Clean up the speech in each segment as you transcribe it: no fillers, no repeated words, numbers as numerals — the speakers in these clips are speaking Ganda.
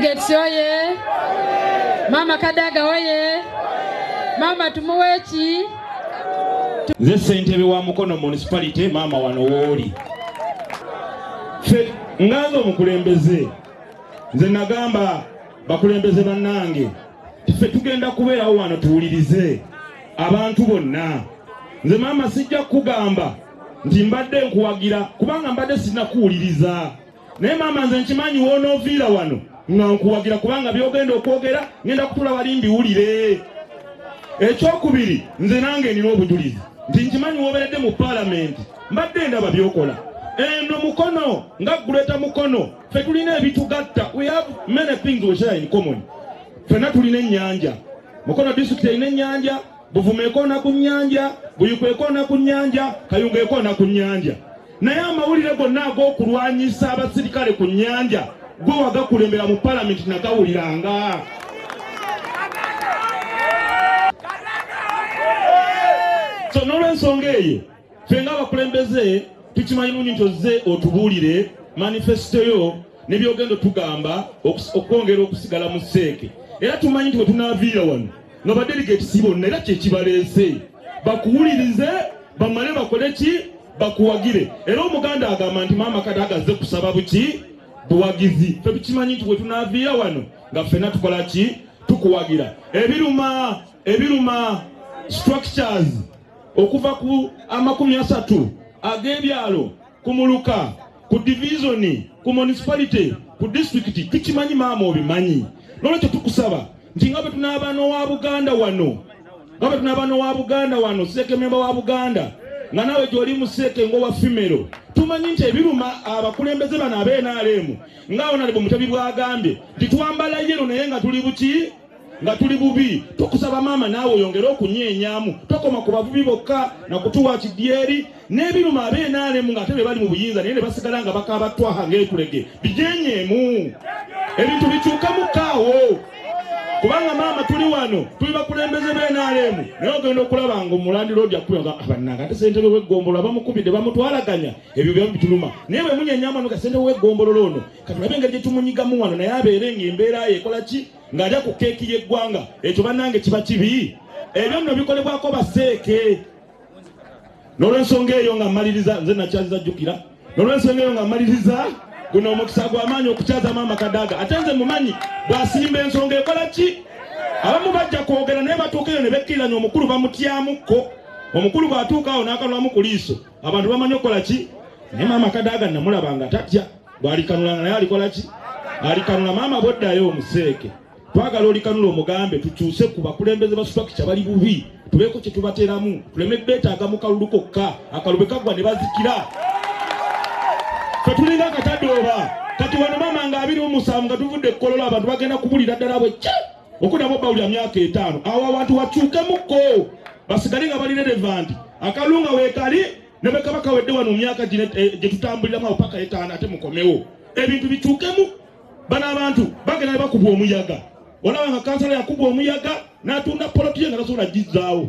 Delegates oye! Mama Kadaga oye! Mama tumuwe ki? Nze ssentebe wa Mukono Municipality, maama wano wooli. Ffe nganze omukulembeze, nze nagamba bakulembeze bannange, ffe tugenda kubeerawo wano tuwulirize abantu bonna. Nze maama sijja kukugamba nti mbadde nkuwagira kubanga mbadde sinakuwuliriza, naye maama nze nkimanyi w'onooviira wano nga nkuwagira kubanga by'ogenda okwogera ngenda kutula wali mbiwulire. Ekyokubiri, nze nange nina obujulizi nti nkimanyi w'obeeredde mu paalamenti mbadde ndaba by'okola eno Mukono nga Greater Mukono. Ffe tulina ebitugatta, we have many things we share in common. Ffenna tulina ennyanja, Mukono district erina ennyanja, Buvuma ekoona ku nnyanja, Buyikwe ekoona ku nnyanja, Kayunga ekoona ku nnyanja. Naye amawulire gonna ag'okulwanyisa abasirikale ku nnyanja gwe wagakulembera mu palamenti, nagawuliranga. So n'olwensonga eyo, ffe ng'abakulembeze tukimanyi bulungi nti ozze otubuulire manifesito yo ne byogenda otugamba okwongera okusigala mu seeke. Era tumanyi nti bwe tunaaviira wano nga badelegates bonna era kyekibaleese bakuwulirize, bamale bakole ki, bakuwagire. Era Omuganda agamba nti maama Kadaga azze kusaba buki, buwagizi. Ffe tukimanyi nti bwe tunaaviira wano nga ffenna tukola ki, tukuwagira. Ebiruma structures okuva ku 30 ag'ebyalo, ku muluka, ku divizoni, ku municipality, ku disitulikiti, tukimanyi maama obimanyi. Nolwekyo tukusaba nti nga bwe tunaaba n'owa Buganda wano, nga bwe tunaaba n'owa Buganda wano, seeke memba wa Buganda, nga naawe gy'oli mu seeke ng'owa female, tumanyi nti ebiruma abakulembeze bano ab'NRM nga Honorable Mutebi bw'agambye nti twambala yellow naye nga tuli buki, nga tuli bubi. Tukusaba maama naawe oyongere okunyeenyamu, tokoma ku bavubi bokka nakutuwa kidyeri n'ebiruma ab'NRM ng'ate be bali mu buyinza naye ne basigala nga bakaaba twaha ng'ekulege bijenyeemu, ebintu bikyukemukkaawo. Kubanga maama tuli wano tuli bakulembeze b'NRM, naye ogenda okulaba nga omulandira ojja kukuba nga abannanga ate ssentebe w'eggombolola bamukubidde bamutwalaganya, ebyo byamu bituluma. Naye bwe munyenyamu wano nga ssentebe w'eggombolola ono katulabe engeri gye tumunyigamu wano naye abeere ng'embeera ye ekola ki, ng'alya ku keeki y'eggwanga, ekyo bannange kiba kibi. Ebyo nno bikolebwako baseeke. N'olwensonga eyo nga mmaliriza, nze nakyaziza jjukira, n'olwensonga eyo nga mmaliriza, guno omukisa gw'amaanyi okukyaza maama Kadaga. Ate nze mumanyi bw'asimba ensonga ekola ki. Abamu bajja kwogera naye batuuka eyo ne bekkiriranya, omukulu bamutyamukko. Omukulu bw'atuuka awo n'akanulamu ku liiso, abantu bamanyi okukola ki. Naye maama Kadaga namulaba nga tatya, bw'alikanulanga naye alikola ki, alikanula. Maama bw'oddayo omuseeke twagala olikanula omugambe tukyuse ku bakulembeze ba structure bali bubi, tubeeko kye tubateramu, tuleme beetaaga mu kalulu kokka, akalulu bwe kaggwa ne bazikira. Ffe tulinga akatadooba. Kati wano maama nga 27 nga tuvudde ekkolola, abantu bagenda kubulira ddala bwe kye okuddamu obawulira myaka 5. Awo abantu wakyukemukko basigale nga bali relevant, akalulu nga weekali ne bwe kaba kawedde wano mu myaka gino gye tutambuliramu awo paka 5 ate mukomewo, ebintu bikyukemu. Bano abantu bagenda ne bakubwa omuyaga, olaba nga kansala yakubwa omuyaga n'atunda poloti ye nga tasobola gizzaawo.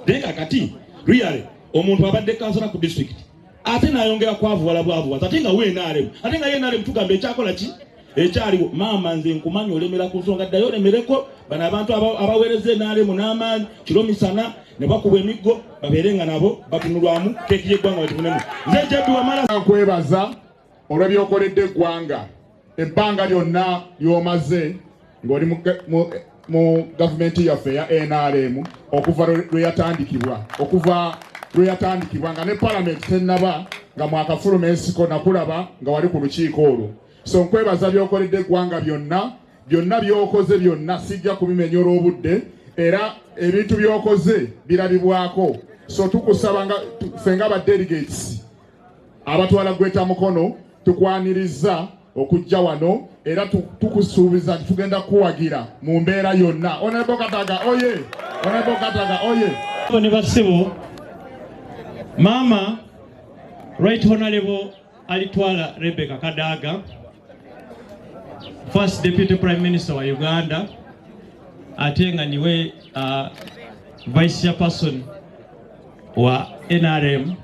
Naye kakati really omuntu abadde kansala ku district ate n'ayongera kwavuwala bwavuwaza, ate nga WNRM, ate nga NRM tugamba ekyakola ki ekyaliwo. Maama nze nkumanyi olemera ku nsonga, ddayo olemereko bano abantu abaweereza NRM n'amaanyi kiro misana ne bakubwa emiggo, babeere nga nabo batunulwamu keeki y'eggwanga bagifunemu. Nze Jabbi Wamala. Nkwebaza olw'ebyokoledde eggwanga ebbanga lyonna ly'omaze ng'oli mu gavumenti yaffe eya NRM okuva lwe yatandikibwa, okuva lwe yatandikibwa nga ne palamenti tennaba, nga mwakafuluma ensiko, nakulaba nga wali ku lukiiko olwo. So nkwebaza by'okoledde eggwanga byonna byonna, by'okoze byonna sijja kubimenya olw'obudde, era ebintu by'okoze birabibwako. So tukusaba nga ffe nga ba delegates abatwala Greater Mukono, tukwaniriza okujja wano era tukusuubiza nti tugenda kuwagira mu mbeera yonna. Honorable Kadaga oye! Honorable Kadaga oye! Ne bassebo, maama Right Honorable Alitwala Rebecca Kadaga, First Deputy Prime Minister wa Uganda, ate nga niwe Vice Chairperson wa NRM,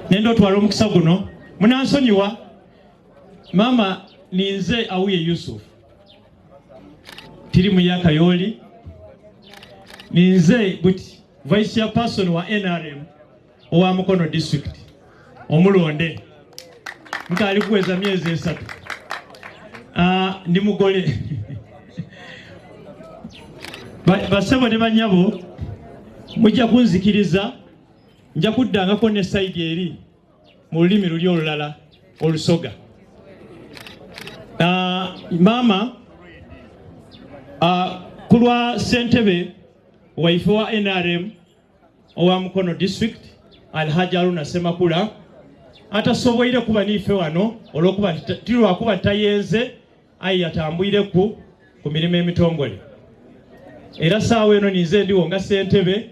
nenda otwala omukisa guno, munansonyiwa. Maama ninze Awuye Yusuf tiri muyaka yoli ninze buti vice chairperson wa NRM owa Mukono district omulonde nkaali kuweza myezi 3. Ndi mugole. Basebo ne banyabo mujja kunzikiriza nja kuddangako ne sayidi eri mu lulimi luli olulala olusoga. Maama ku lwa ssentebe waife wa NRM owa Mukono district Alhaji Haruna Ssemakula atasoboire kuba niife wano olw'okuba tilwakuba tayenze aye yatambwireku ku mirimu emitongole era saawa eno ninze ndiwo nga ssentebe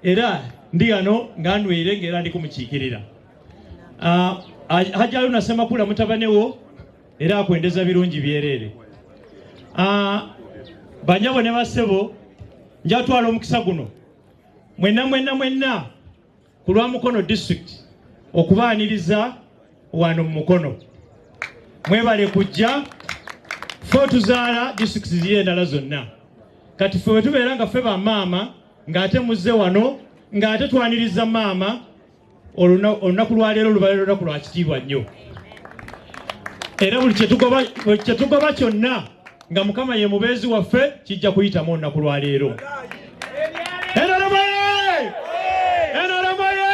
era ndi ghano nga ndwaire ng'era ndi kumukiikirira. Haji Haruna Ssemakula mutabane wo era akwendeza birungi byereere. Banyabo ne basebo njatwala omukisa guno mwenna mwenna mwenna ku lwa Mukono district okubaaniriza wano mu Mukono. Mwebale kujja ffe otuzaala districts ziri endala zonna. Kati ffe bwe tubeera nga ffe bamaama ng'ate muzze wano ng'ate twaniriza maama olunaku lwa leero lubaire lunaku lwa kitiibwa nnyo. Era buli kye tugoba kyonna nga Mukama ye mubeezi waffe kijja kuyitamu olunaku lwa leero. NRM oye! NRM oye!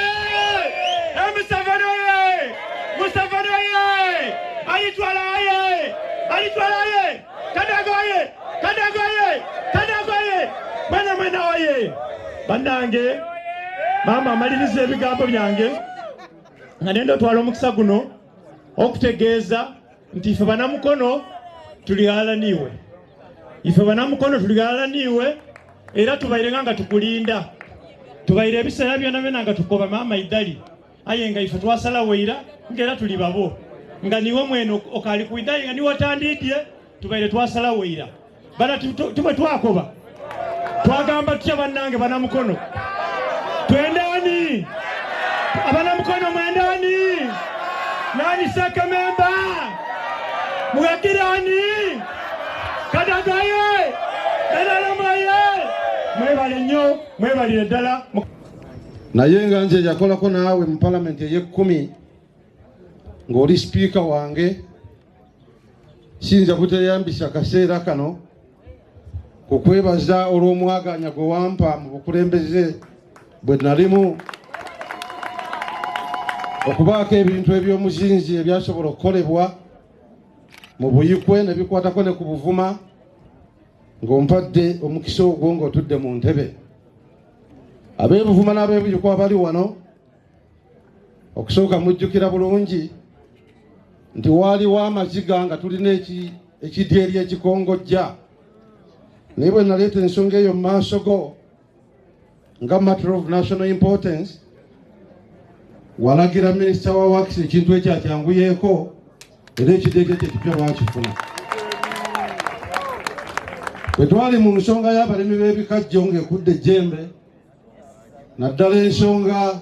Museveni oye! Museveni oye! Alitwala oye! Alitwala oye! Kadaga oye! Kadaga oye! Kadaga oye! Mwena mwena oye! Bannange, maama amaliriza ebigambo byange nga nenda otwala omukisa guno okutegeeza nti ife banamukono tuli ghalala niiwe, ife banamukono tuli ghalala niiwe era tubairenga nga tukulinda, tubaire ebiseera byona byona nga tukoba maama idali aye nga ife twasalawo ira ng'era tuli babo nga niwe mwene okali kuidaye nga niwe otandidye tubaire twasalawo ira bana tubwe twakoba twagamba tutya bannange banamukono twendani abanamukono mwendani nani sekememba muwagirani kadagaye enalamaye mwebale nnyo mwebalire ddala. Naye nga nze yakolako naawe mu palamenti ey'ekkumi ng'oli sipiika wange, siyinza buteyambisa kaseera kano kukwebaza olw'omwaganya gwe wampa mu bukulembeze bwe nalimu okubaako ebintu eby'omuzinzi ebyasobola okukolebwa mu Buyikwe ne bikwatako ne ku Buvuma, ng'ompadde omukisa ogwo ng'otudde mu ntebe. Ab'ebuvuma n'ab'ebuyikwe abali wano, okusooka mujjukira bulungi nti waaliwo amaziga nga tulina ekidyeri ekikongojja, naye bwe naleeta ensonga eyo mu maaso go nga matter of national importance, walagira minisita wa works ekintu ekyo akyanguyeeko era ekidyeri ekyo ekipya baakifuna. Bwe twali mu nsonga y'abalimi b'ebikajjo ng'ekudde ejjembe, naddala ensonga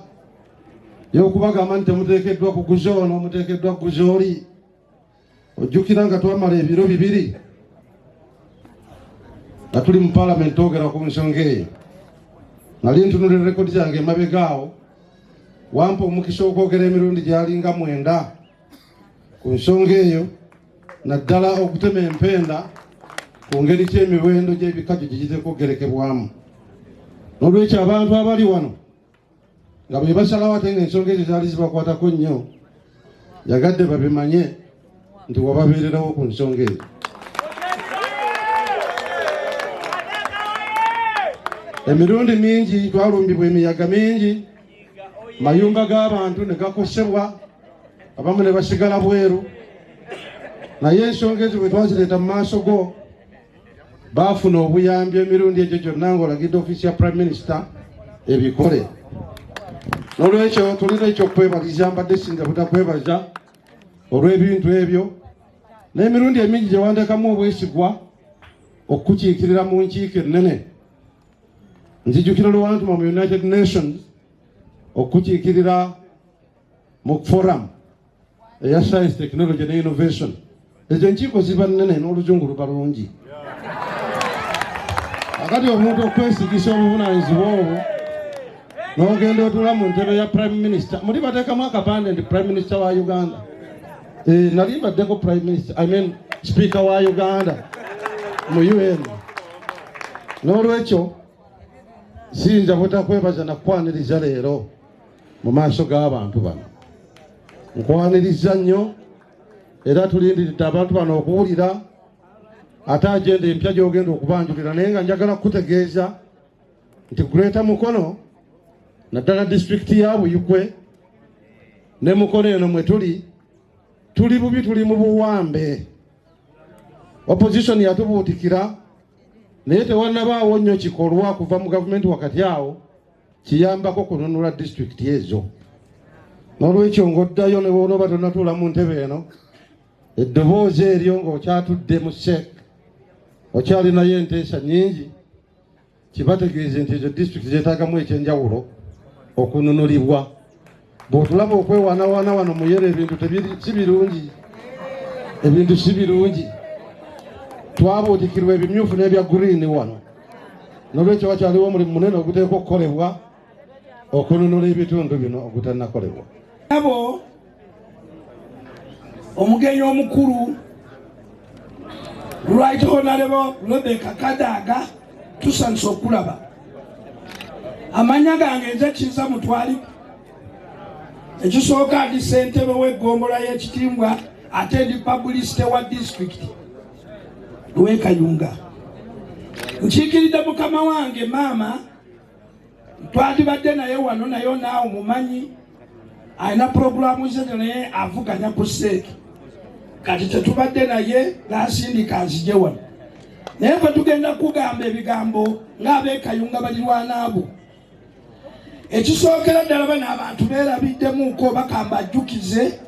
y'okubagamba nti temuteekeddwa kuguza ono, muteekeddwa kuguza oli, ojjukira nga twamala ebiro 2 nga tuli mu paalamenti twogera ku nsonga eyo. Nali ntunulira rekodi zange emabega awo, wampa omukisa okwogera emirundi gyalinga 9 ku nsonga eyo, naddala okutema empenda ku ngeri ki emiwendo gy'ebikajjo gye giteekwa okugerekebwamu. N'olwekyo abantu abali wano nga bwe basalawo ate ng'ensonga ezo zaali zibakwatako nnyo, yagadde babimanye nti wababeererawo ku nsonga ezo. Emirundi mingi twalumbibwa emiyaga mingi, mayumba g'abantu ne gakosebwa, abamu ne basigala bweru, naye ensonga ezo bwe twazireeta mu maaso go baafuna obuyambi emirundi egyo gyonna ng'olagidde ofiisi ya Prime Minister ebikole. N'olwekyo tulina ekyokwebaliza, mbadde sinza butakwebaza olw'ebintu ebyo n'emirundi emingi gye wandekamu obwesigwa okukukiikirira mu nkiiko ennene. Nzijukira lwewantuma mu United Nations okukukiikirira mu forum. eya science, technology ne innovation. Ezo enkiiko ziba nnene n'oluzungu luba lungi. Akati omuntu okwesigisa obuvunaanyizibwa obwo n'ogenda otula mu ntebe ya prime minister, muli bateekamu akapande nti prime minister wa Uganda. Nali mbaddeko prime minister, I mean speaker wa Uganda mu UN. N'olwekyo siyinza butakwebaza nakukwaniriza leero mu maaso g'abantu bano. Nkwaniriza nnyo era tulindiridde abantu bano okuwulira ate agenda empya gy'ogenda okubanjulira, naye nga njagala kukutegeeza nti Greater Mukono, naddala disitulikiti ya Buyikwe ne Mukono eno mwe tuli, tuli bubi, tuli mu buwambe. Opposition yatubuutikira, naye tewannabaawo nnyo kikolwa kuva mu gavumenti wakati awo kiyambako kununula disitulikiti ezo. N'olwekyo ng'oddayo ne bw'onooba tonnatuula mu ntebe eno, eddoboozi eryo ng'okyatudde mu CEC, okyalinayo enteesa nnyingi, kibategeeze nti ezo disitulikiti zeetaagamu ekyenjawulo okununulibwa. Bw'otulaba okwewaanawaana wano muyere, ebintu si birungi, ebintu si birungi. Twabuutikirwa ebimyufu n'ebya green wano. N'olwekyo wakyaliwo omulimu munene oguteekwa okukolebwa okununula ebitundu bino ogutannakolebwa. Abo omugenyi omukulu Right Honorable Rebecca Kadaga, tusanyusa okulaba. Amanya gange nze Kiza Mutwali. Ekisooka ndi ssentebe w'eggombolola y'Ekitimbwa, ate ndi publicity wa disitulikiti lw'Ekayunga. Nkiikiridde mukama wange maama, twandibadde naye wano, naye naawe mumanyi alina puroguramu ze, naye avuganya ku CEC. Kati tetubadde naye, n'asindika nzije wano, naye ffe tugenda kugamba ebigambo ng'abeekayunga balirwana abo. Ekisookera ddala, bano abantu beerabiddemuuko, bakamba ajjukize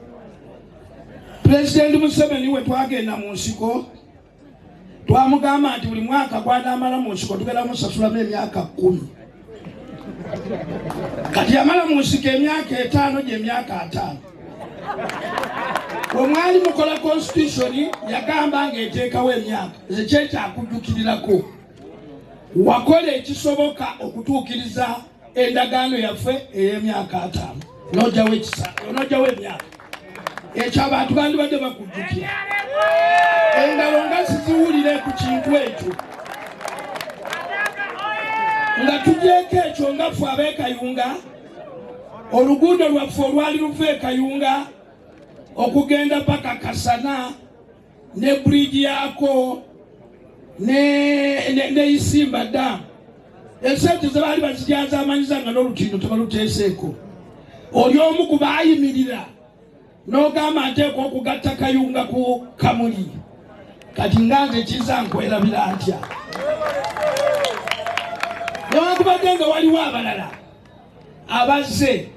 Pulezidenti Museveni. We twagenda mu nsiko, twamugamba nti buli mwaka gwanaamala mu nsiko tugenda musasulamu emyaka 10. Kati yamala mu nsiko emyaka 5, gyemyaka 50. Bwe mwali mukola constitution, yagamba ng'eteekawo emyaka. Nze kyekyakujjukirirako, wakola ekisoboka okutuukiriza endagaano yaffe ey'emyaka 50, n'ojjawo ekisa, n'ojjawo emyaka. Ekyo abantu bandibadde bakujjukira. Engalo nga siziwulire ku kintu ekyo. Nga tugyeko ekyo, nga ffe ab'Ekayunga, oluguudo lwaffe olwali luva Ekayunga okugenda paka Kasana ne bridge yaako ne Isimba Dam, esente zebaali bazijazaamanyiza nga n'olutindo tebaluteeseeko. Oli omu ku baayimirira n'ogamba nteekwa okugatta Kayunga ku Kamuli. Kati nga nze Kiza nkwerabira ntya, newankubadde nga waliwo abalala abazze,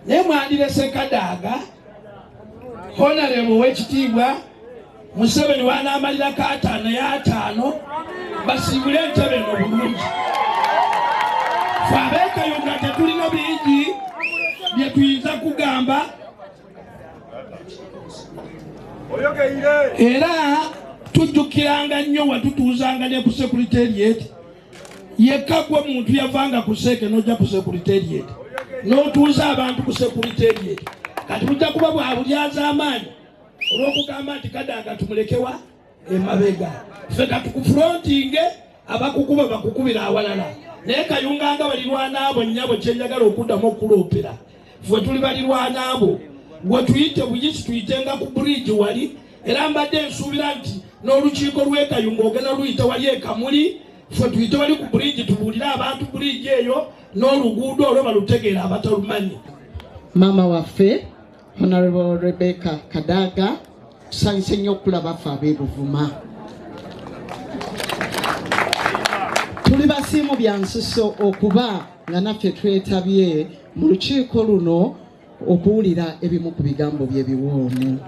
naye mwandirese Kadaaga. Honorable ow'ekitiibwa Museveni wanaamalirako 50 y'ataano, basiibule entebe eno bulungi. Fe abeekayunga tetulina bingi bye tuyinza kugamba, era tujjukiranga nnyo watutuuzanga ne ku secretariat. Yekka gwe muntu yavanga ku CEC n'ojja ku secretariat n'otuuza abantu ku secretariat. Kati bujja kuba bwa bulyazaamaanyi olw'okugamba nti Kadaga tumulekewa emabega. Ffe katukufrontinge, abakukuba bakukubira awalala, naye Kayunga nga balirwana abo. Nnyabo, kyenjagala okuddamu okuloopera, ffe tuli balirwana abo. Gwe tuyite buyisi, tuyitenga ku bridge wali. Era mbadde nsuubira nti n'olukiiko lw'Ekayunga ogenda luyita wali Ekamuli, ffe tuyite wali ku bridge, tubuulire abantu bridge eyo n'oluguudo olwo balutegeera abatalumanyi. Maama waffe Honorable Rebecca Kadaga, tusanyuse nnyo okulaba. Ffe ab'Ebuvuma tuli basiimu bya nsuso okuba nga naffe twetabye mu lukiiko luno okuwulira ebimu ku bigambo bye biwoomu.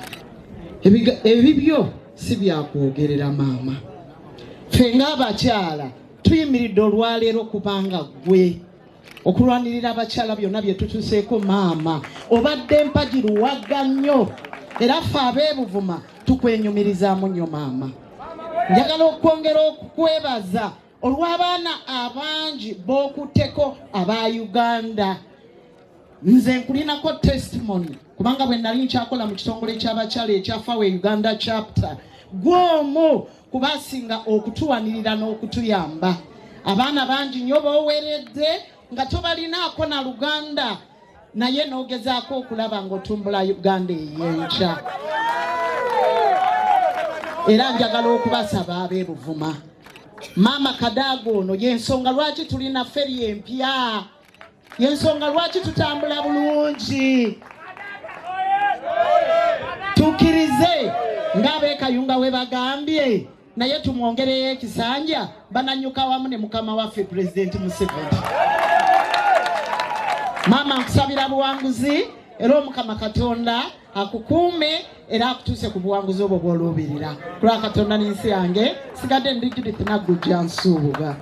Ebibyo si byakwogerera, maama. Ffe ng'abakyala tuyimiridde olwaleero kubanga ggwe okulwanirira abakyala. Byonna bye tutuuseeko, maama, obadde mpagi luwagga nnyo. Era ffe ab'ebuvuma tukwenyumirizaamu nnyo maama. Njagala okwongera okukwebaza olw'abaana abangi b'okutteko aba Uganda. Nze nkulinako testimony kubanga bwe nali nkyakola mu kitongole ky'abakyala ekya FAWE Uganda chapter, gw'omu kubasinga okutuwanirira n'okutuyamba. Abaana bangi nnyo b'oweredde nga tobalinaako na luganda, naye n'ogezaako okulaba ng'otumbula Uganda ey'enkya. Era njagala okubasaba ab'ebuvuma, Maama Kadaga ono y'ensonga lwaki tulina feri empya, y'ensonga lwaki tutambula bulungi. Tukkirize ng'abeekayunga we bagambye, naye tumwongereyo ekisanja, bananyuka wamu ne mukama waffe Pulezidenti Museveni. Maama, nkusabira buwanguzi, era Omukama Katonda akukuume era akutuuse ku buwanguzi obwo bw'oluubirira. Kulwa Katonda n'ensi yange, sigadde ndi Judith Naggujja Nsuubuga.